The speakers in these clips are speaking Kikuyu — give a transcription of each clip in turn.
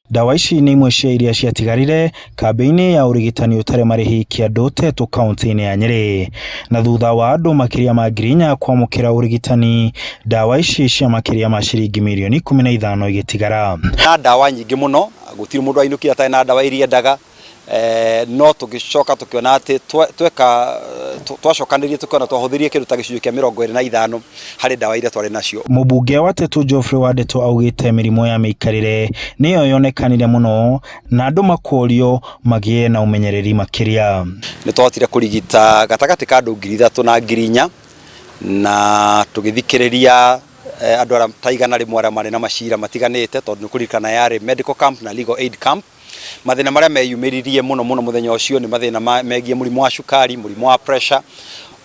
Ndawa ici nĩ imwe cia iria ciatigarire kambĩ-inĩ ya ũrigitani ũtarĩ marĩhi Kĩandũ Tetu kaunti-inĩ ya Nyĩrĩ. Na thutha wa andũ makĩria ma 4,000 kwamũkĩra ũrigitani, ndawa ici cia makĩria ma ciringi mirioni 15 igĩtigara. Na ndawa nyingĩ mũno, gũtirĩ mũndũ wainũkire atarĩ na ndawa iria endaga. No tũgĩcoka tũkĩona atĩ tweka twacokanĩrĩria tũkĩona twahũthĩrire kĩndũ ta gĩcunjĩ kĩa 25 harĩ ndawa iria twarĩ nacio. Mũmbunge wa Tetu Geoffrey Wandeto augĩte mĩrimũ ya mĩikarĩre nĩyo yonekanire mũno na andũ makorio magĩe na ũmenyereri makĩria. Nĩ twahotire kũrigita gatagatĩ ka andũ 3,000 na 4,000 na tũgĩthikĩrĩria andũ arĩa ta 100 arĩa marĩ na macira matiganĩte tondũ nĩ kũririkana yarĩ medical camp na legal aid camp. Mathĩna marĩa meyumĩririe mũno mũno mũthenya ũcio nĩ mathĩna megiĩ mũrimũ wa cukari, mũrimũ wa pressure,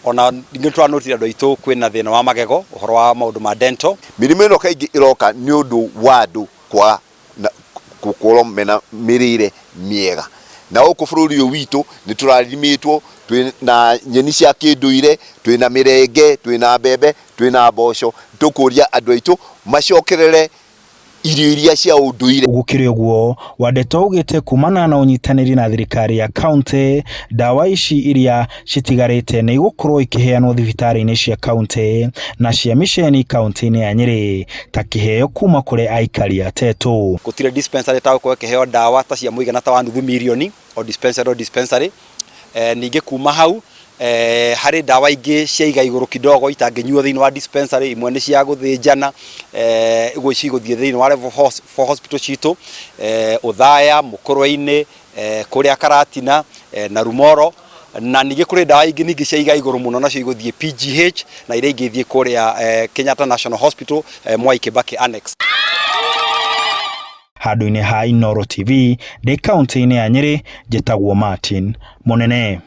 ona ningĩ nĩtũranotire andũ aitũ kwĩna thĩna wa magego, ũhoro wa maũndũ ma dental. Mĩrimũ ĩno kaingĩ ĩroka nĩ ũndũ wa andũ kwaga gũkorwo mena mĩrĩre mĩega. Na gũkũ bũrũri ũyũ witũ nĩ tũrathimĩtwo, twĩna nyeni cia kĩndũire, twĩna mĩrenge, twĩna mbembe, twĩna mboco. Tũkũria andũ aitũ macokerere irio iria cia ũndũire. Gũkĩrĩ ũguo, Wandeto augĩte kumana na ũnyitanĩri na thirikari ya kauntĩ, ndawa ici iria citigarĩte nĩ igũkorwo ikĩheanwo thibitarĩ-inĩ cia kauntĩ na cia miceni kauntĩ-inĩ ya Nyĩrĩ ta kĩheo kuma kũrĩ aikari a Tetu. Gũtirĩ dispensary ĩtagũkorwo ĩkĩheo ndawa ta cia mũigana ta wa nuthu mirioni o dispensary o dispensary. Ningĩ kuma hau harĩ ndawa ingĩ cia iga igũrũ kidogo itangĩnyuo thĩinĩ wa dispensary, imwe nĩ cia gũthĩnjana, ũguo cigũthiĩ thĩinĩ wa level 4 hospital citũ, Othaya, Mũkũrwe-inĩ, kũrĩa Karatina na Rumoro, na ningĩ kũrĩ ndawa ingĩ ningĩ cia iga igũrũ mũno nacio igũthiĩ PGH na iria ingĩ ithiĩ kũrĩa Kenyatta National Hospital, Mwai Kibaki Annex. Handũ-inĩ ha Inooro TV, ndĩ kauntĩ-inĩ ya Nyĩrĩ, njĩtagwo Martin Mũnene.